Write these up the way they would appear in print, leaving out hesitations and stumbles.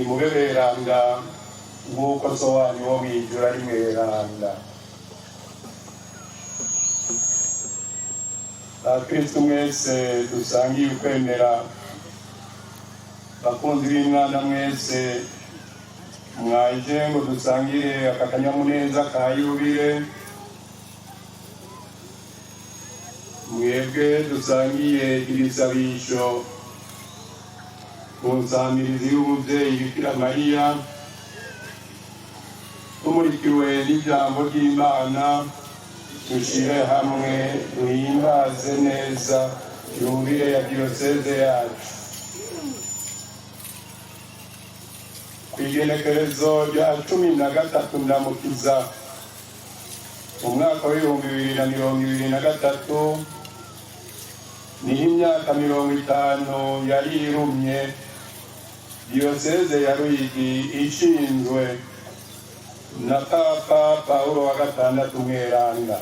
Nimube beranda nk'uko So wanyu wo mw'ijuru ari mweranda. Bakristu mwese dusangiye ukwemera, bakunzi b'Imana mwese mwaje ngo dusangire aka kanyamuneza ka yubile, mwebwe dusangiye ibisabisho ku nsamirizi y'umuvyeyi Bikira Mariya, tumurikiwe n'ijambo ry'Imana, dushire hamwe duhimbaze neza yubile ya diyoseze yacu. Kw'igenekerezo rya 13 Ndamukiza mu mwaka wa 2023, niho imyaka 50 yari irumye diyoseze ya Ruyigi ishinzwe na Papa Paulo wa gatandatu Mweranda.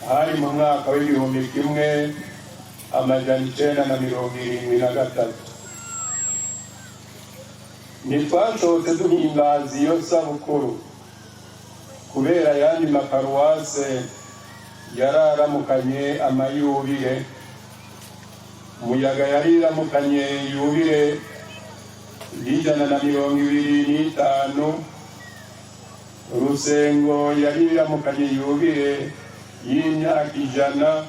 Hari mu mwaka wa 1973. Ntitwashobotse duhimbaza iyo sabukuru kubera ayandi maparuwase yararamukanye amayubire. Umuyaga yariramukanye yubire y'125, Rusengo yariramukanye yubire y'imyaka 100,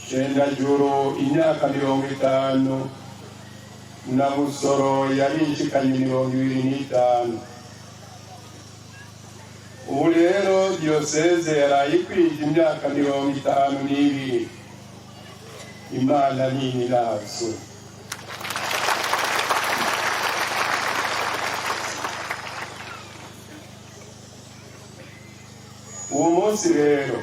Cendajuru imyaka 50, na Busoro yarishikanye 25. Ubu rero diyoseze yaraye ikwije imyaka 52. Imana ninirazwe. Uwo munsi rero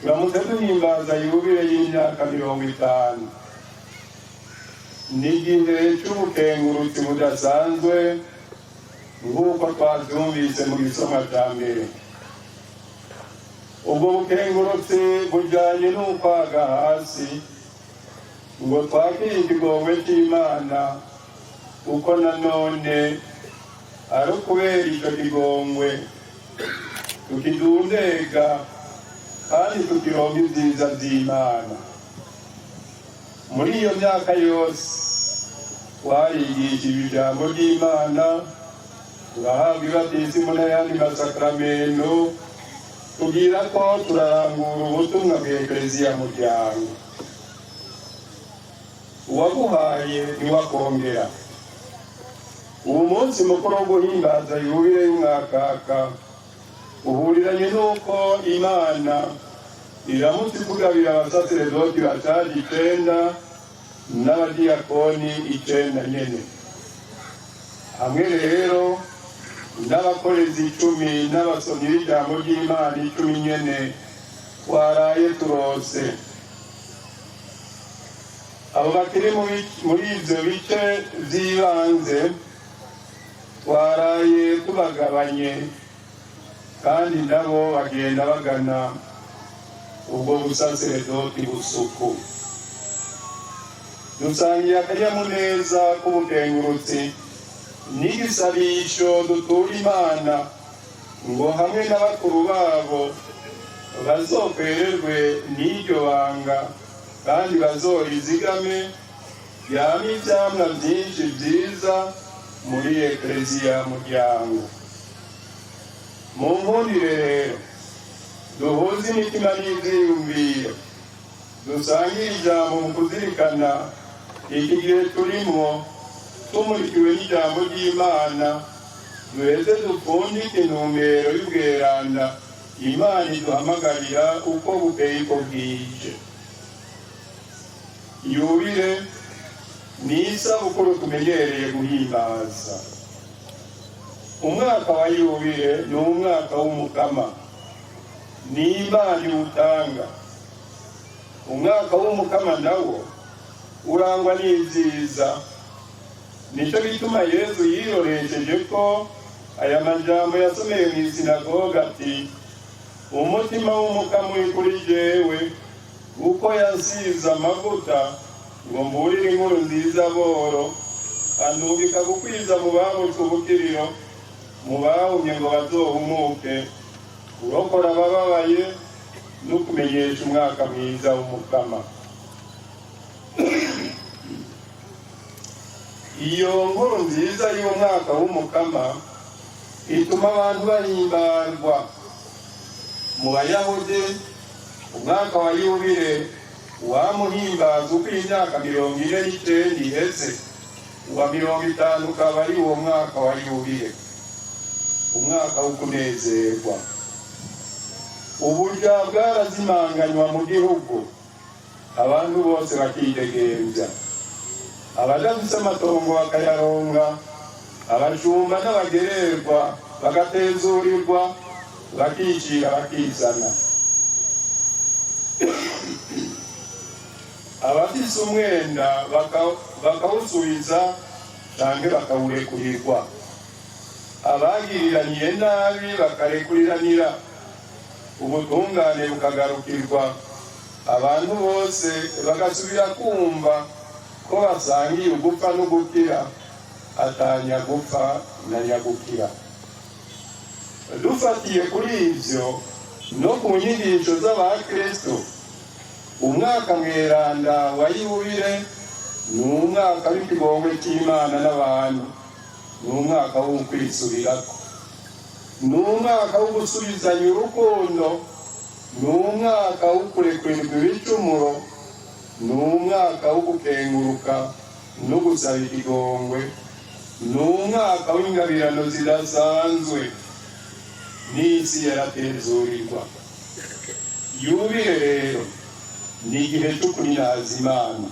turamutse duhimbaza yubile y'imyaka 50, ni igihe c'ubukengurutsi budasanzwe nk'uko twavyumvise mu gisomwa ca mbere. Ubwo bukengurutsi bujanye n'ukwaga hasi ngo twakire ikigongwe c'Imana, kuko nanone ari ukubera ico kigongwe tukidundega kandi tukironka ivyiza vy'Imana. Muri iyo myaka yose twarigishije ijambo ry'Imana, turahabwa ibatisimu n'ayandi masakramento, tugira ko turarangura ubutumwa bwa Ekleziya muryango. Uwaguhaye ntiwakongera. Uwo munsi mukuru wo guhimbaza yubile y'umwakaka uhuriranye n'uko Imana iramutse ikugabira abasaseredoti bashaje 9 n'abadiyakoni 9 nyene, hamwe rero n'abakorezi 10 n'abasomyi b'ijambo ry'Imana 10 nyene twaraye turose. Abo bakiri muri ivyo bice vy'ibanze twaraye tubagabanye, kandi nabo bagenda bagana ubwo busaseredoti busuku. Dusangiye akanyamuneza k'ubukengurutsi n'igisabisho dutura Imana ngo hamwe n'abakuru babo bazokwererwe n'iryo banga kandi bazorizigame, yama ivyamwa vyinshi vyiza muri Ekleziya muryango. Mu nkundire rero duhuze imitima n'ivyiyumviro, dusangire ijambo mu kuzirikana iki gihe turimwo, tumurikiwe n'ijambo ry'Imana, duheze dupfundike intumbero y'ubweranda Imana iduhamagarira uko bukeye uko bwije. Yubile ni isabukuru tumenyereye guhimbaza. Umwaka wa yubile ni umwaka w'umukama, ni Imana iwutanga. Umwaka w'umukama nawo urangwa n'ivyiza. Nico gituma Yezu yiroresheje ko aya majambo yasomeye mw'isinagoga ati: umutima w'umukama uri kuri jewe, uko yansize amavuta ngo mburire inkuru nziza boro, Andungika gukwiza mu babutswe ubukiriro, mu bahumye ngo bazohumuke, kurokora abababaye no kumenyesha umwaka mwiza w'Umukama. Iyo nkuru nziza y'umwaka w'Umukama ituma abantu bahimbarwa. Mu Bayahudi, umwaka wa yubile wamuhimbaza uko imyaka 49 iheze, uwa 50 ukaba ari uwo mwaka wa yubile, umwaka wo kunezerwa. Uburya bwarazimanganywa mu gihugu, abantu bose bakidegembya, abadafise amatongo bakayaronga, abashumba n'abagererwa bagatezurirwa, bakicira bakizana. Abafise umwenda bakawusubiza canke bakawurekurirwa, abagiriraniye nabi bakarekuriranira, ubutungane bukagarukirwa, abantu bose bagasubira kumva ko basangiye ugupfa no gukira, atanyagupfa na nyagukira. Dufatiye kuri ivyo no ku nyigisho z'abakristo, umwaka mweranda wa yubile ni umwaka w'ikigongwe cy'Imana n'abantu, ni umwaka wo kwisubirako, ni umwaka wo gusubizanya urukundo, ni umwaka wo kurekurirwa ibicumuro, ni umwaka wo gukenguruka no gusaba ikigongwe, ni umwaka w'ingabirano zidasanzwe, n'isi yaratezurirwa. Yubile rero ni igihe cyo kuninaza Imana,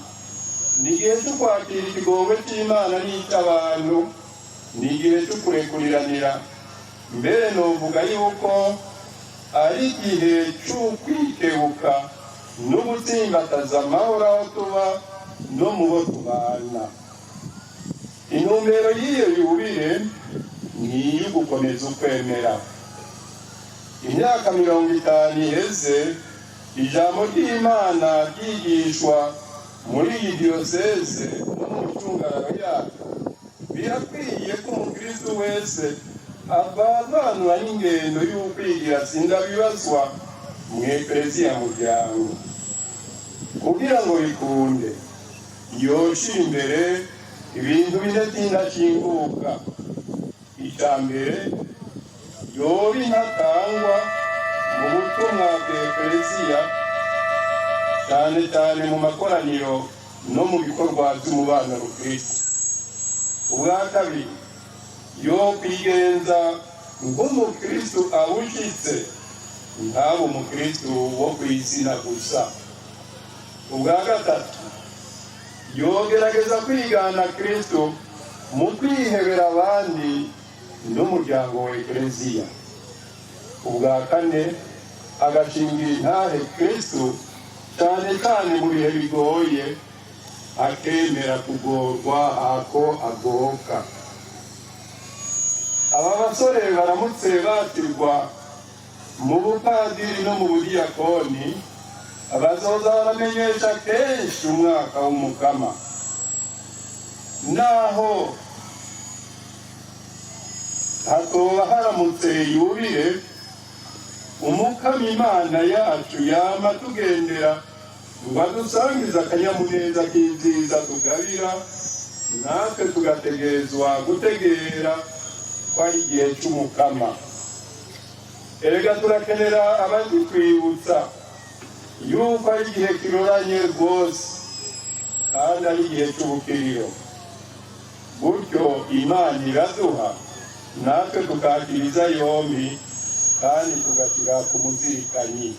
ni igihe cyo kwakira ikigongwe cy'Imana n'icy'abantu, ni igihe cyo kurekuriranira. Mbere novuga yuko ari igihe cy'ukwikebuka no gutsimbataza amahoro aho tuba no mu bo tubana. Intumbero y'iyo yubile ni iyo gukomeza ukwemera. Imyaka 50 iheze, ijambo ry'Imana ryigishwa muri iyi diyoseze no mu micungararo yacu. Birakwiye ko umukristo wese avanvanura n'ingendo y'ukwigira sindabibazwa mu ekleziya muryango. Kugira ngo bikunde, yoshira imbere ibintu bine by'indashinguka. Icya mbere, yoba intatangwa mu butumwa bwa ekleziya, cyane cyane mu makoraniro no mu bikorwa by'umubano rukristo. Ubwa kabiri, yo kwigenza nk'umukristo awushitse, ntabe umukristo wo ku izina gusa. Ubwa gatatu, yogerageza kwigana Kristo mu kwihebera abandi n'umuryango wa ekleziya. Ubwa kane, agashingira intahe Kristo, cyane cyane mu bihe bigoye, akemera kugorwa ako agoka. Aba basore baramutse batirwa mu bupadiri no mu budiyakoni, bazoza baramenyesha kenshi umwaka w'Umukama, naho hatoba haramutse yubile. Umukama Imana yacu yama tugendera ngo adusangize akanyamuneza k'ibyiza tugabira, natwe tugategerezwa gutegera ko ari igihe cy'Umukama. Erega turakenera abazitwibutsa yuko ari igihe kiroranye rwose kandi ari igihe cy'ubukiriro. Gutyo Imana iraduha, natwe tukakiriza yombi kandi tugashyira ku muzirikanyi.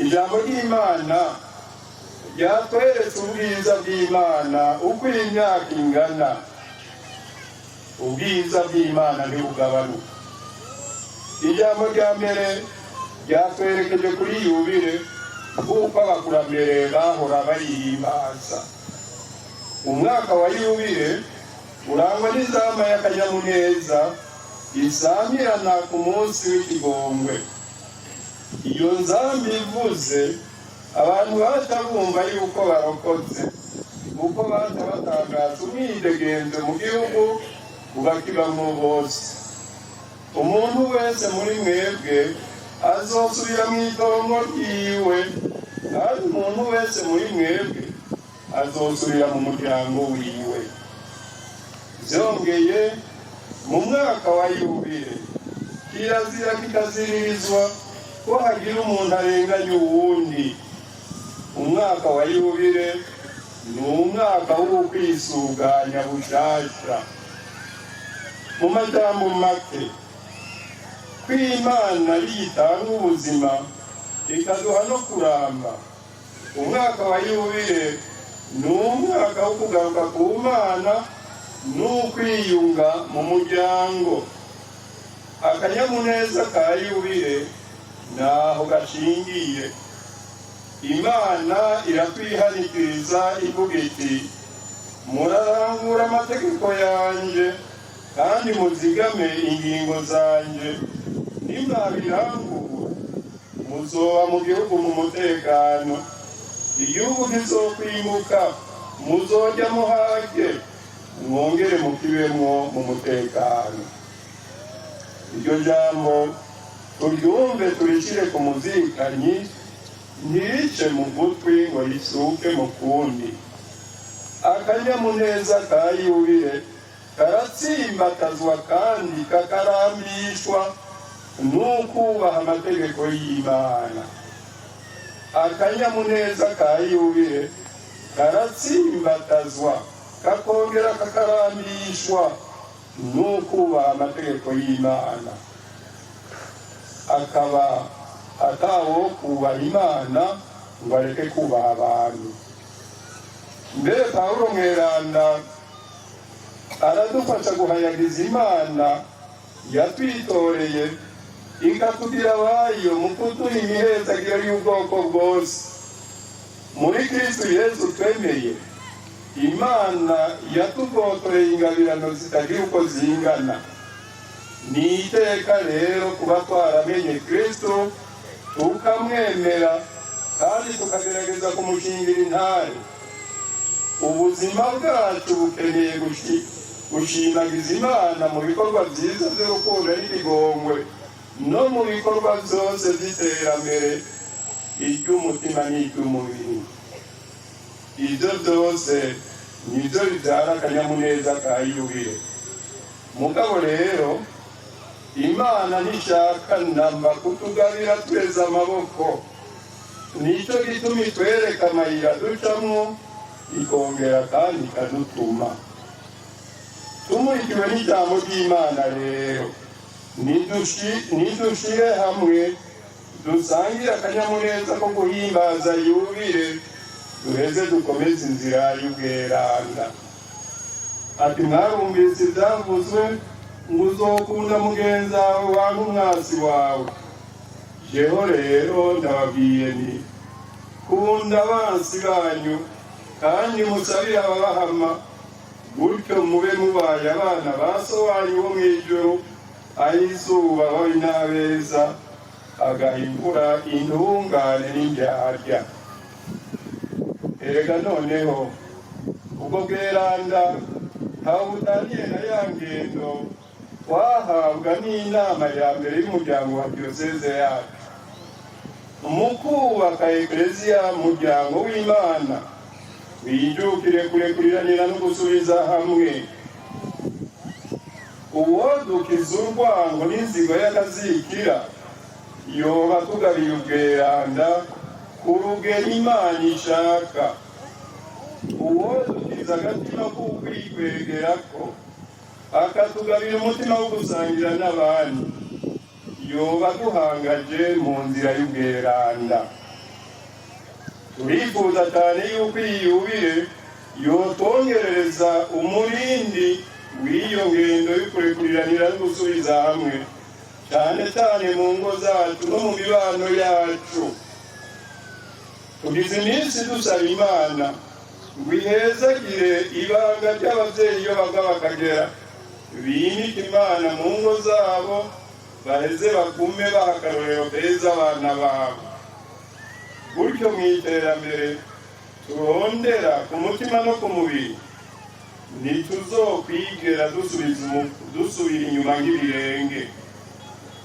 Ijambo ry'Imana ryatweretse ubwiza bw'Imana uko imyaka ingana. Ubwiza bw'Imana ntibugabanuka. Ijambo rya mbere ryatwerekeje kuri yubile kuko abakurambere bahora barihimbaza. Umwaka wa yubile urangwa n'inzamba y'akanyamuneza isamirana ku munsi w'ikigongwe. Iyo nzamba ivuze, abantu baca bumva yuko barokotse. Kuko baca batangaza umwidegemvyo mu gihugu ubakibamwo bose. Umuntu wese muri mwebwe azosubira mw'itongo ryiwe, kandi umuntu wese muri mwebwe azosubira mu muryango wiwe. Vyongeye, mu mwaka wa yubile kirazira kikaziririzwa ko hagira umuntu arenganya uwundi. Umwaka wa yubile ni umwaka w'ukwisuganya bushasha. Mu majambo make, ko Imana yitanga ubuzima ikaduha no kuramba, umwaka wa yubile ni umwaka wo kugaruka ku Mana n'ukwiyunga mu muryango. Akanyamuneza ka yubile naho gashingiye. Imana iratwihanikiriza ivuga iti: "Murarangura amategeko yanje kandi muzigame ingingo zanje. Nimwabirangura, muzoba mu gihugu mu mutekano. Igihugu kizokwimuka, muzojya muhage, mwongere mukibemwo mu mutekano." Iryo jambo turyumve, turishire ku muzikanyi, ntirice mu gutwi ngo risuke mu kundi. Akanyamuneza ka yubile karatsimbatazwa kandi kakarambishwa n'ukubaha amategeko y'Imana. Akanyamuneza ka yubile karatsimbatazwa kakongera kakarambishwa n'ukubaha amategeko y'Imana. Akaba atawo kubaha Imana ngo areke kubaha abantu. Mbere Pawulo mweranda aradufasha guhayagiza Imana yatwitoreye ikatugira abayo mu kuduha imihezagiro y'ubwoko bwose muri Kristu Yezu twemeye. Imana yatugotoreye ingabirano zitagira uko zingana. Ni iteka rero kuba twaramenye Kristo, tukamwemera kandi tukagerageza kumushingira intare. Ubuzima bwacu bukeneye gushimagiza Imana mu bikorwa byiza by'urukundo n'ikigongwe, no mu bikorwa byose by'iterambere iry'umutima n'iry'umubiri. Ibyo byose nibyo bibyara akanyamuneza ka yubile. Mugabo rero Imana ntishaka namba kutugabira tweze amaboko. Nicyo gituma itwereka amayira ducamwo, ikongera kandi ikadutuma. Tumurikiwe n'ijambo ry'Imana rero, nidushire hamwe dusangire akanyamuneza ko guhimbaza yubile, duheze dukomeze inzira y'ubweranda. Ati: "Mwarumvise ibyavuzwe ngo uzokunda mugenzi wawe wange umwasi wawe. Jeho rero ndababwiye nti: kunda abansi banyu kandi musabire ababahama, gutyo mube mubaye abana ba So wanyu bo mu ijuru, aho izuba babi n'abeza, agaha imvura intungane n'indyarya." Erega noneho ubwo bweranda ntawe butaniye na ya ngendo twahabwa n'inama ya mbere y'umuryango wa diyoseze yacu mu kubaka Ekereziya, muryango w'Imana. Wijukire kurekuriranira no gusubiza hamwe. Uwodukiza urwango n'inzigo y'akazikira yoba tugabiye ubweranda ku rugero Imana ishaka. Uwodukiza agatima k'ukwikwegerako akatugabira umutima wo gusangira n'abandi yoba duhangaje mu nzira y'ubweranda. Turifuza cyane yuko iyi yubile yotwongerereza umurindi w'iyo ngendo y'ukurekuriranira no gusubiza hamwe, cyane cyane mu ngo zacu no mu mibano yacu. Tugize iminsi dusaba Imana ngo ihezagire ibanga ry'ababyeyi iyo bava bakagera, bimike Imana mu ngo zabo, baheze bagume baha akarorero keza abana babo. Gutyo mu iterambere Turondera ku mutima no ku mubiri, ntituzokwigera dusubira inyuma nk'ibirenge.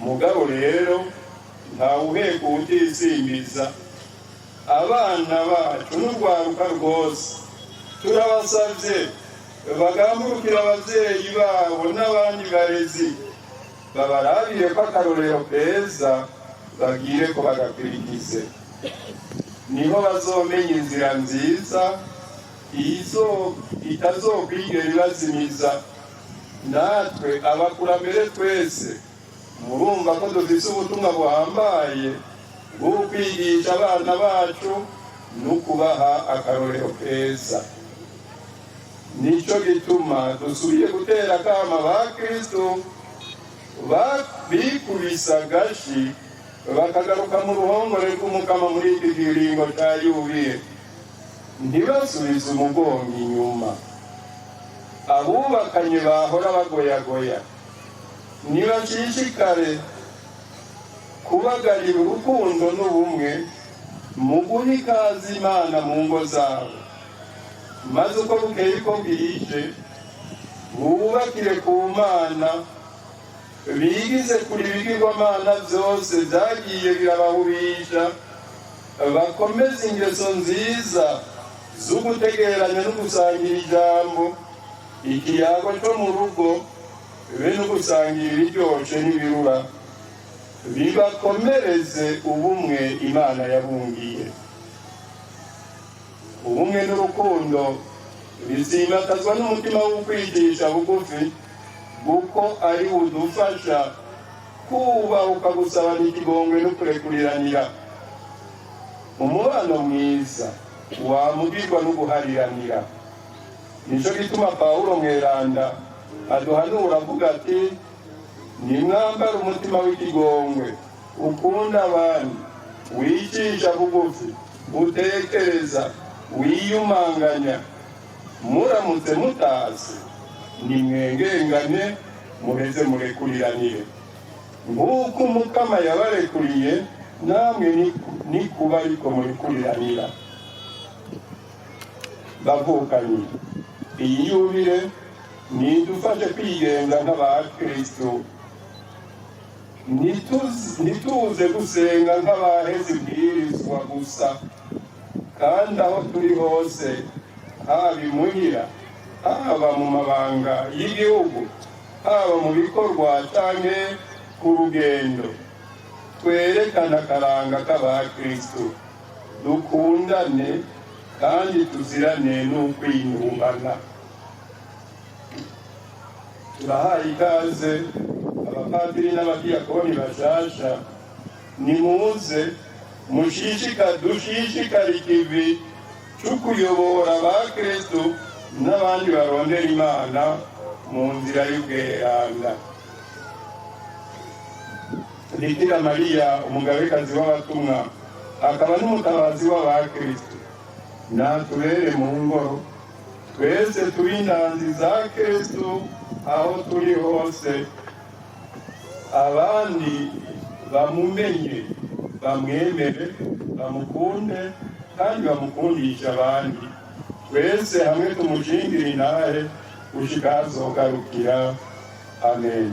Mugabo rero ntawuheka uwutisimbiza. Abana bacu n'urwaruka rwose turabasavye bagamburukira abavyeyi babo n'abandi barezi, babarabire ko akarorero keza, bagire ko bagakurikize. Niho bazomenya inzira nziza izo itazokwigera ibazimiza. Natwe abakurambere twese murumva ko dufise ubutumwa buhambaye bwo kwigisha abana bacu no kubaha akarorero keza. Nico gituma dusubiye gutera akama ba Kristo bikubise agashi bakagaruka mu ruhongore rw'Umukama muri iki kiringo ca yubile, ntibasubize umugongo inyuma. Abubakanye bahora bagoyagoya nibashishikare kubagarira urukundo n'ubumwe mu guha ikaze Imana mu ngo zabo, maze uko bukeye uko bwije bubakire ku Mana, bigize kure ibigirwamana byose byagiye birabahubisha, bakomeze ingeso nziza zo gutegeranya no gusangira ijambo, ikiyago cyo mu rugo, be no gusangira ibiryoshe n'ibirura, bibakomereze ubumwe Imana yabungiye. Ubumwe n'urukundo bizimakazwa n'umutima w'ukwigisha bugufi, kuko ari budufasha kubahuka gusabana ikigongwe no kurekuriranira. Umubano mwiza wamugirwa no guhariranira. Nico gituma Pawulo mweranda aduhanura avuga ati: "Nimwambara umutima w'ikigongwe, ukunda abandi, wicisha bugufi, utekereza, wiyumanganya, muramutse mutase, nimwengengane, muheze murekuriranire nk'uko Umukama yabarekuriye, namwe ni kuba ariko murekuriranira." Bavukanyi, iyi yubile nidufashe kwigenza nk'abakristo, ntituze gusenga nk'abaheze ibwirizwa gusa, kandi aho turi hose, haba imuhira, haba mu mabanga y'igihugu, haba mu bikorwa canke ku rugendo, twerekane akaranga k'abakristo, dukundane kandi tuzirane n'ukwinumbana. Turahaye ikaze abapadiri n'abadiyakoni bashasha. Nimuze dushishikare ikivi cyo kuyobora abakristu n'abandi barondera Imana mu nzira y'ubweranda. Bikira Mariya, umugabekazi w'abatumwa akaba n'umutabazi w'abakristu, natubere mu ngoro. Twese turi indanzi za Kristu aho turi hose, abandi bamumenye, bamwemere, bamukunde kandi bamukundishe abandi. Twese hamwe tumushingire intahe gushika azogarukira. Amen.